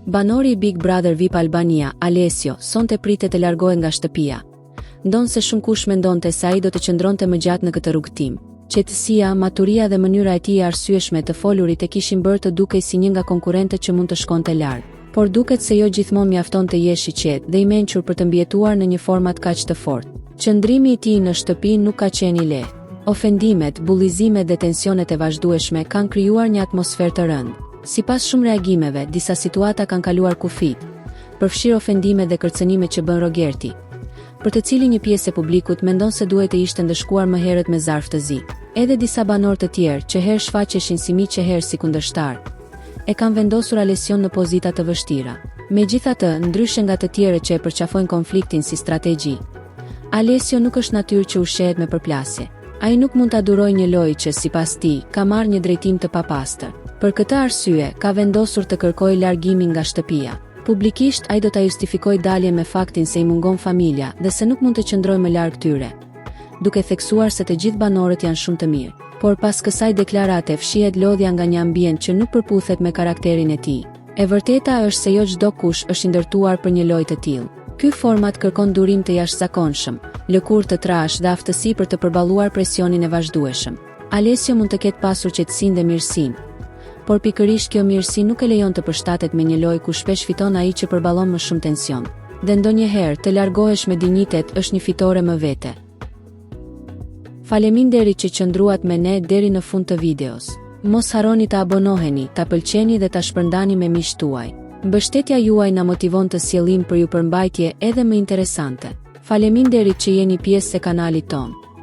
Banori i Big Brother VIP Albania, Alessio, sonte pritet të largohet nga shtëpia. Ndonëse shumëkush mendonte se ai do të qëndronte më gjatë në këtë rrugëtim. Qetësia, maturia dhe mënyra e tij e arsyeshme të folurit e kishin bërë të dukej si një nga konkurrentët që mund të shkonte larg. Por duket se jo gjithmonë mjafton të jesh i qetë dhe i mençur për të mbijetuar në një format kaq të fortë. Qëndrimi i tij në shtëpi nuk ka qenë i lehtë. Ofendimet, bullizimet dhe tensionet e vazhdueshme kanë krijuar një atmosferë të rëndë. Sipas shumë reagimeve, disa situata kanë kaluar kufijtë, përfshirë ofendimet dhe kërcënimet që bën Rogerti, për të cilin një pjesë e publikut mendon se duhej të ishte ndëshkuar më herët me zarf të zi. Edhe disa banorë të tjerë, që herë shfaqeshin si miq e herë si kundërshtarë, e kanë vendosur Alesion në pozita të vështira. Megjithatë, ndryshe nga të tjerët që e përqafojnë konfliktin si strategji, Alesio nuk është natyrë që ushqehet me përplasje. Ai nuk mund ta durojë një lojë që, sipas tij, ka marrë një drejtim të papastër. Për këtë arsye, ka vendosur të kërkojë largimin nga shtëpia. Publikisht, ai do ta justifikojë daljen me faktin se i mungon familja dhe se nuk mund të qëndrojë më larg tyre, duke theksuar se të gjithë banorët janë shumë të mirë. Por pas kësaj deklarate fshihet lodhja nga një ambient që nuk përputhet me karakterin e tij. E vërteta është se jo çdokush është i ndërtuar për një lojë të tillë. Ky format kërkon durim të jashtëzakonshëm, lëkurë të trashë dhe aftësi për të përballuar presionin e vazhdueshëm. Alessio mund të ketë pasur qetësinë dhe mirësinë, por pikërisht kjo mirësi nuk e lejon të përshtatet me një lojë ku shpesh fiton ai që përballon më shumë tension. Dhe ndonjëherë, të largohesh me dinjitet është një fitore më vete. Faleminderit që qëndruat me ne deri në fund të videos. Mos harroni të abonoheni, ta pëlqeni dhe ta shpërndani me miqtë tuaj. Mbështetja juaj na motivon të sjellim për ju përmbajtje edhe më interesante. Faleminderit që jeni pjesë e kanalit tonë.